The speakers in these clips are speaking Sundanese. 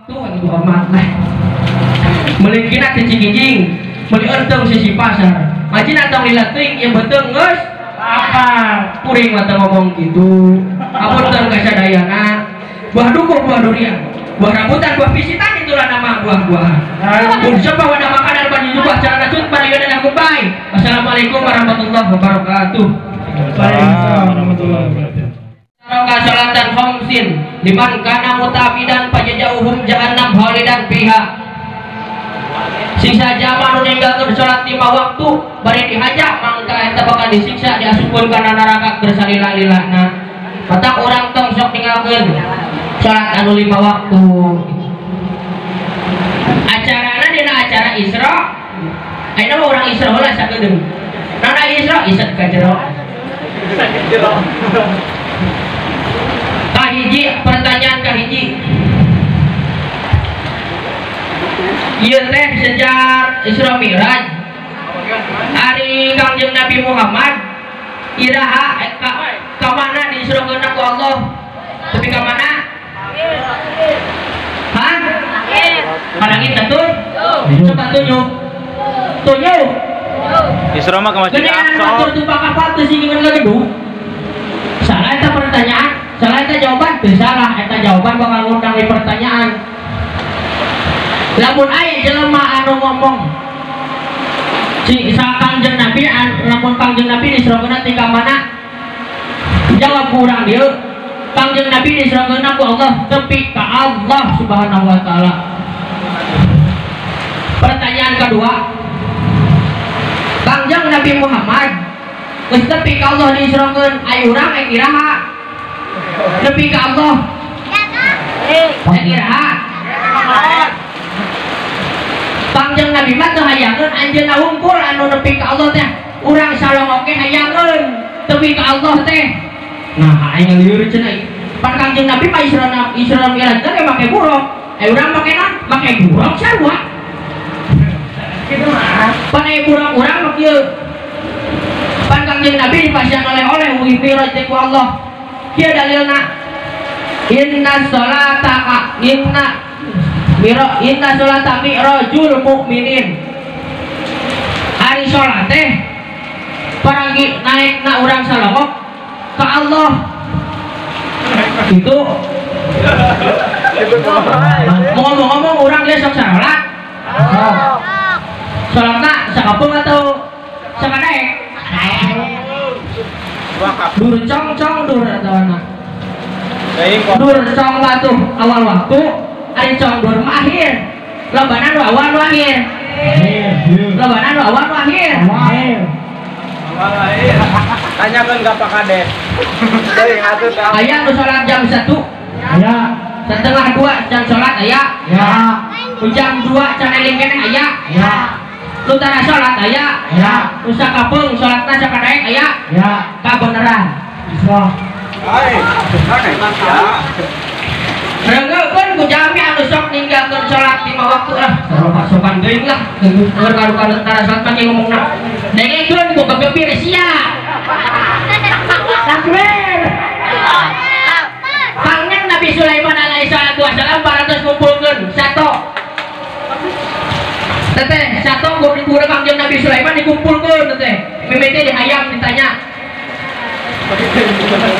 Tuh itu hormat lah. Melikina cicing-cicing, meuli enteng sisi pasar. Majina tong lila teuing ieu beuteung geus lapar. Kuring mah teu ngomong kitu. Apunten ka sadayana. Buah duku, buah durian, buah rambutan, buah pisitan itulah nama buah-buahan. Pun siapa wadah makanan baju jubah celana cut balian dan goodbye. Wassalamualaikum warahmatullahi wabarakatuh. Waalaikumsalam warahmatullahi wabarakatuh. Taroka salatan khamsin liman kana mutafidan fajazauhum jahannam khalidan fiha. Siksa jama nu ninggalkeun salat 5 waktu bari dihaja mangka eta bakal disiksa diasupkeun kana neraka keur salila-lilana. Matak urang tong sok ninggalkeun salat anu 5 waktu. Acarana dina acara Isra. Ayeuna mah urang Isra heula sakedeung. Nana Isra iset ka jero. Kahiji pertanyaan kahiji. Ieu teh sejak Isra Mi'raj ari Kangjeng Nabi Muhammad iraha ka mana diisrokeun ku Allah? Tepi ka mana? Hah? Ka langit atuh? Coba tunjuk. Tunjuk. Isra mah ka Masjid Aqsa. Atur tumpah kapal teu singkeun ka gedung. Salah eta pertanyaan, salah eta jawaban, teu salah eta jawaban bakal ngundang di pertanyaan. Lamun aya jelema anu ngomong si Kangjeng Nabi, lamun Kangjeng Nabi disrokeun ti ka mana? Jawab kurang dieu. Kangjeng Nabi disrokeun ku Allah tepi ka Allah Subhanahu wa taala. Pertanyaan kedua, Kangjeng Nabi Muhammad geus tepi ka Allah disrokeun, ayo urang ek iraha? Tepi ka Allah. Ek iraha? Kangjeng Nabi mah teu hayangeun anjeunna hungkul anu nepi ka Allah teh. Urang salong oge hayangeun tepi ka Allah teh. Nah, aing ngalieur cenah. Pan Kangjeng Nabi mah Isra Mi'raj teh make buruk. Eh urang make naon? Make buruk sarua. Kitu mah. Pan aya buruk urang mah kieu. Pan Kangjeng Nabi dipasihan oleh-oleh uih Mi'raj teh ku Allah. Kieu dalilna. Inna sholata inna Miro, inna sholata mi'rajul mukminin. Hari sholat teh paragi naik na urang salongok ke Allah. Itu ngomong-ngomong urang dia sok salat. Sholatna sakapeung atau sakadaek? Dur cong-cong dur atau anak. Dur cong waktu awal waktu. Ari cong dur mah akhir. Lobanan nu awal nu akhir. Lobanan nu awal nu akhir. Awal akhir. Tanyakeun ka Pak Kades. Aya nu salat jam 1. Aya. Setengah 2 jam salat aya. Ya. Jam 2 can eling keneh aya. Ya. Nu tara salat aya. Ya. Nu sakapeung salatna sakadaek aya. Ya. Kabeneran. Isra. Hai. Renggekeun ku jalmi anu sok ninggalkeun salat 5 waktu lah. Sopan deui lah. Keur karukan tara salat mah ngomongna. Dengekeun ku kegepir sia. Takbir. Kangjeng Nabi Sulaiman alaihi salatu wasalam parantos ngumpulkeun sato. Teteh sato ku Kangjeng Nabi Sulaiman dikumpulkeun teteh. Mimiti di hayam ditanya.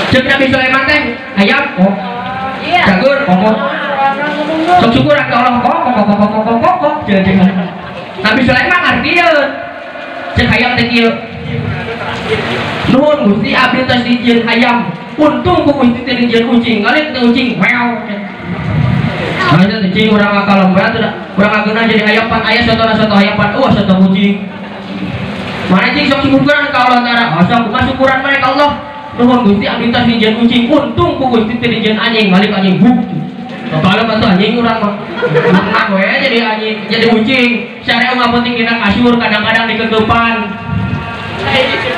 Ceuk Nabi Sulaiman teh hayam kok. Jagur kok. Sok syukur ka Allah kok kok kok kok kok kok. Nabi Sulaiman ngartieun. Ceuk hayam teh kieu. Nuhun Gusti abdi tos dijieun hayam. Untung ku Gusti teh dijieun ucing. Ngalik teh ucing. Meow. Nah itu cing urang ngakalem bae atuh urang ngageunah jadi hayam pan aya sotona soto hayam pan eueuh soto kucing. Mana cing sok syukuran ka Allah taala. Oh sok kumaha syukuran maneh ka Allah. Nuhun Gusti abdi tos dijieun ucing. Untung ku Gusti teh dijieun anjing. Ngalik anjing buk. Kalau atuh anjing urang mah. Menang we jadi anjing, jadi ucing. Sare mah penting dina kasur kadang-kadang dikegepan.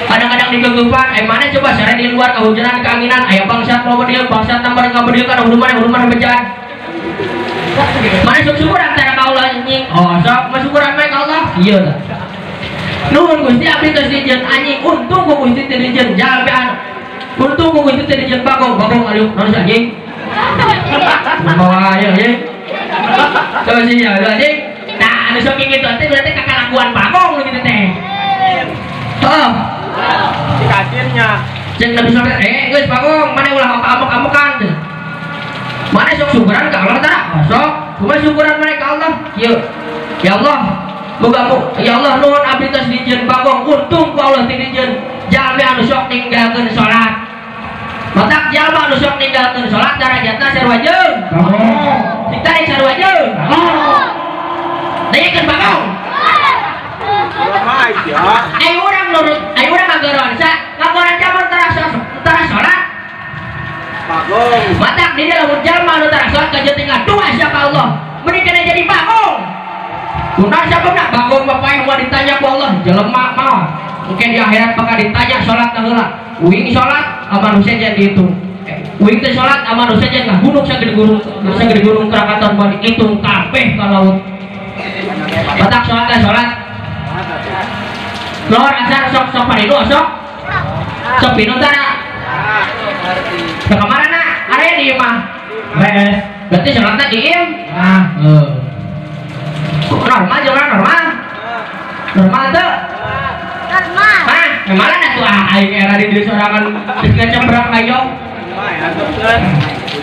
Kadang-kadang dikegepan, mana coba sare di luar kehujanan, keanginan, aya bangsat mau bedil, bangsat tambah ka bedil kana huruman bejan. Mana sok syukuran tara ka Allah anjing. Oh, sok mah syukuran mah ka Allah. Ieu tah. Nuhun Gusti abdi tos dijieun anjing, untung ku Gusti teh dijieun jalmi anu. Untung ku Gusti teh dijieun bagong, bagong aliuk naon si anjing. Bawa aja anjing. Coba sih ya, anjing. Nah, anu sok kitu teh berarti kakalakuan bagong nu kitu teh. Heeh. Si kasirnya. Cek Nabi sampai geus bagong, mana ulah amuk-amukan. Mana sok syukuran ka Allah tara? Sok, kumaha syukuran mana ka Allah? Kieu. Ya Allah, moga ya Allah nuhun abdi tos dijieun bagong, untung ku Allah teh dijieun jalmi anu sok ninggalkeun salat. Matak jalma anu sok ninggalkeun salat darajatna sarua jeung bagong. Sing tarik sarua jeung bagong. Dengekeun bagong. Ayo urang nurut, ayo urang ngagaroan sa, ngagaroan jaman tara salat. Bagong. Matak di dalam jalma anu tara salat kajeun tinggal dua siapa Allah. Mending kena jadi bagong. Kunaon sababna bagong bapak yang mau ditanya ku Allah, jelema mah. Mungkin di akhirat bakal ditanya salat heula. Uing salat ama nu sejen dihitung. Uing teh salat ama nu sejen ngagunung sagede gunung, sagede gunung Krakatau moal dihitung kabeh ka laut. Matak salat teh salat. Lohor asar sok sok paridu sok. Sok pinu tara. Ke kamarana area di imah. Beres. Berarti salatna di im. Nah, heuh. Normal jeung normal. Normal teu? Normal. Hah, normalan atuh ah aing era di diri sorangan geus ngecembrang ayo.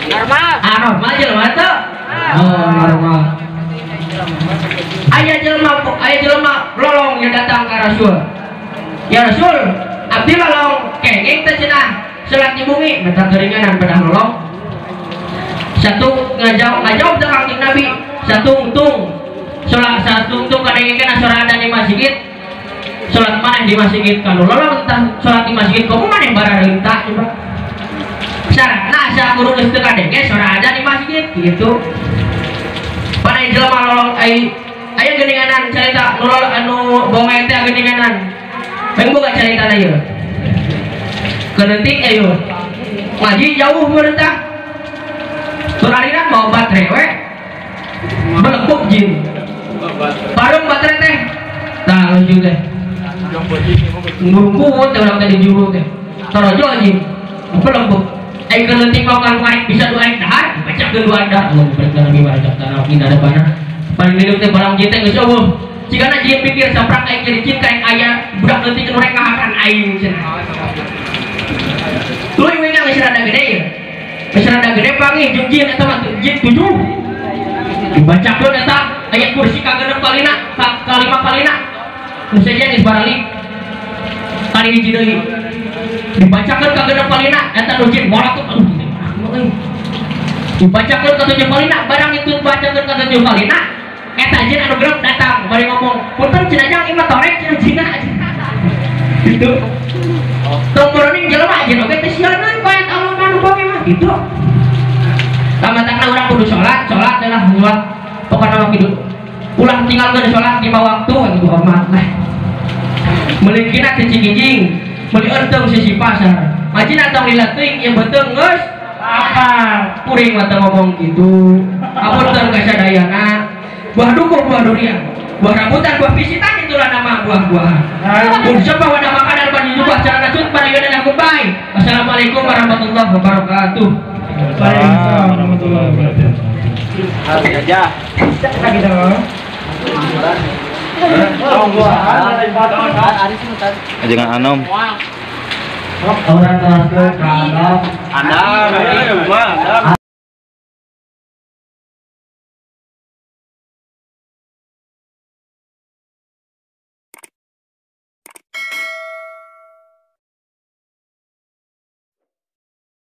Normal. Ah normal jelema teu? Oh, normal. Aya jelema lolong yang datang ke Rasul. Ya Rasul, abdi lolong kenging teh cenah salat di bumi minta keringanan pada lolong. Satu ngajawab teh Kangjeng Nabi, satu tung salat satu tung kadengkeun suara ada di masjid. Salat mana di masjid kalau lolong entah salat di masjid kamu mana yang bararenta coba. Syaratna asa guru geus teu kadenge suara ada di masjid gitu. Pada jelema lolong ai aya geuninganan carita nu lolong anu bonge teh geuninganan. Peng boga caritana ieu. Keleutik ayo. Ngaji jauh meureun tah. Tur alina mau baterai we. Belekuk jin. Bareng baterai teh. Tah lucu teh. Ngurungkut teh urang teh di juru teh. Torojo jin. Belekuk. Ai keleutik makan aing bisa dua aing dahar, dibacakeun dua dahar. Allah berkah nabi baca tanah kita ada banyak. Paling hidup teh barang jin teh geus eueuh. Cigana jin pikir saprak aing jadi jin ka aing aya budak leutik nu rek ngahakan aing cenah. Tuluy we geus rada gede ieu. Geus rada gede panggih jeung jin eta mah jin 7. Dibacakeun eta aya kursi ka genep kalina, ka lima kalina. Nu sejen geus baralik. Kali hiji deui. Dibacakeun ka genep kalina eta nu jin morak aduh euy. Dibacakeun ka tujuh kalina, barang itu dibacakeun ka tujuh kalina. Eta jin anu gerep datang bari ngomong, "Punten cenah jang ieu mah torek cenah jina." Gitu. Tong boroning jelema jin oge teh sieun euy ka Allah mah nu boge mah gitu. Lamatakna urang kudu salat, salat adalah salat pokona mah kitu. Ulah tinggalkeun salat 5 waktu gitu hormat lah. Meuleukina teh cikijing, meuli eunteng sisi pasar. Majina tong lila teuing ieu beuteung geus apa? Kuring mah teu ngomong kitu. Apunten ka sadayana. Buah duku, buah durian, buah rambutan, buah pisitan itulah nama buah-buahan. Siapa wadah makanan baju jubah celana cut pada dan aku bye. Wassalamualaikum warahmatullahi wabarakatuh. Waalaikumsalam warahmatullahi wabarakatuh. Harus aja. Lagi dong. Jangan anom. Orang terus ke Anda,